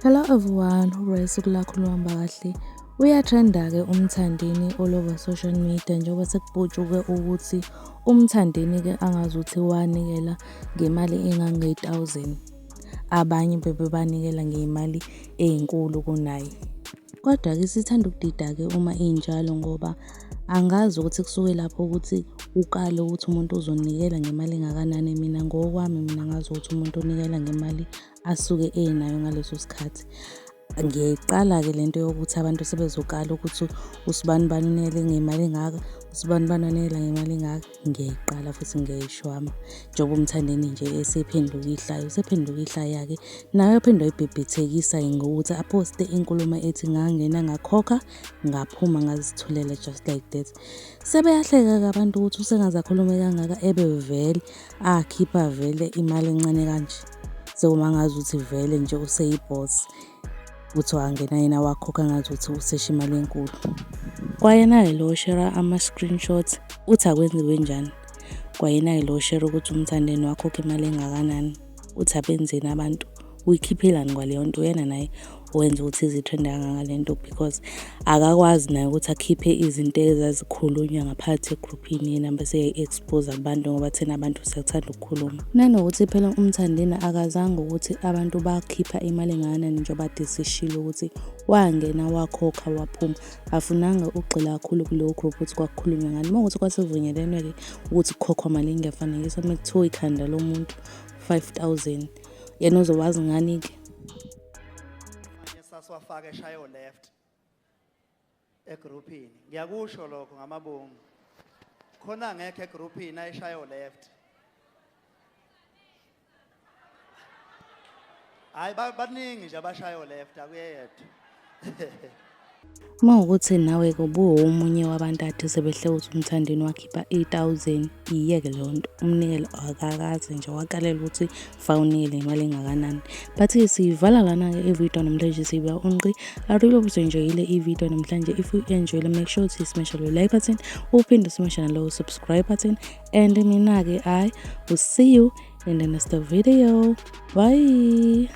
Hello everyone, hope usuku lakho luhamba kahle. Uyatrenda-ke uMthandeni all over social media njengoba sekuputshuke ukuthi uMthandeni-ke angazuthi wanikela ngemali engange-thousand. Abanye bebebanikela ngey'mali ey'nkulu kunaye. Kodwa-ke sithanda ukudida-ke uma injalo ngoba angazi ukuthi kusuke lapho ukuthi ukale ukuthi umuntu uzonikela ngemali engakanani. Mina ngokwami mina ngazi ukuthi umuntu unikela ngemali asuke enayo ngaleso sikhathi. Ngiyayiqala-ke le nto yokuthi abantu sebezokala ukuthi usibanibani unikele ngemali engaka, usibanibani unikela ngemali engaka. Ngiyayiqala futhi ngiyayishwama. Njengoba uMthandeni nje esephenduka ihlaya, usephenduka ihlaya-ke naye waphinde wayibhebhethekisa-ke ngokuthi aphoste inkulumo ethi ngangena ngakhokha ngaphuma ngazithulela just like that. Sebeyahleka-ke abantu ukuthi usengaze akhulume kangaka ebe vele akhipha vele imali encane kanje. Sekumangaza ukuthi vele nje useyi-boss. Ukuthi wangena yena wakhokha ngathi ukuthi usesha imali enkulu. Kwayena-ke lo oshera ama-screenshots uthi akwenziwe njani. Kwayena-ke lo oshera ukuthi uMthandeni wakhokha imali engakanani. Uthi abenzeni abantu, uyikhiphelani kwaleyo nto. Uyena naye owenza ukuthi ize-trend-e kangaka le nto because akakwazi naye ukuthi akhiphe izinto ezazikhulunywa ngaphakathi egruphini yena bese eyayi-expose kubantu ngoba thina abantu siyathanda ukukhuluma. Nanokuthi phela uMthandeni akazange ukuthi abantu bakhipha imali engakanani njengoba kade seshilo ukuthi wangena wakhokha waphuma. Afunanga ukugxila kakhulu kuleyo group ukuthi kwakukhulunywa ngani. Uma kuwukuthi kwasekuvunyelwene-ke ukuthi kukhokhwa malini ngiyafanekisa uma kuthiwa ikhanda lomuntu 5,000 yena uzowazi ngani-ke? Manje sasiwafaka eshayo left egruphini. Ngiyakusho lokho ngamabomu. Khona ngekho egruphini ayishayo left. Hayi baningi nje abashayo left akuyedwa. Uma kuwukuthi nawe-ke ubuwomunye wabantu ade sebehleka ukuthi uMthandeni wakhipha i-thousand, iyeke leyo nto. Umnikelo akakaze nje wakalela ukuthi fa unikele imali engakanani. But-ke siyivala lana-ke ividiyo namhlanje siyibeka unqi. I really hope uzoyi-enjoyile ividiyo namhlanje. If you enjoyile, make sure to smash lo like button, uphinde smash nalo subscribe button. And mina-ke I will see you in the next video. Bye.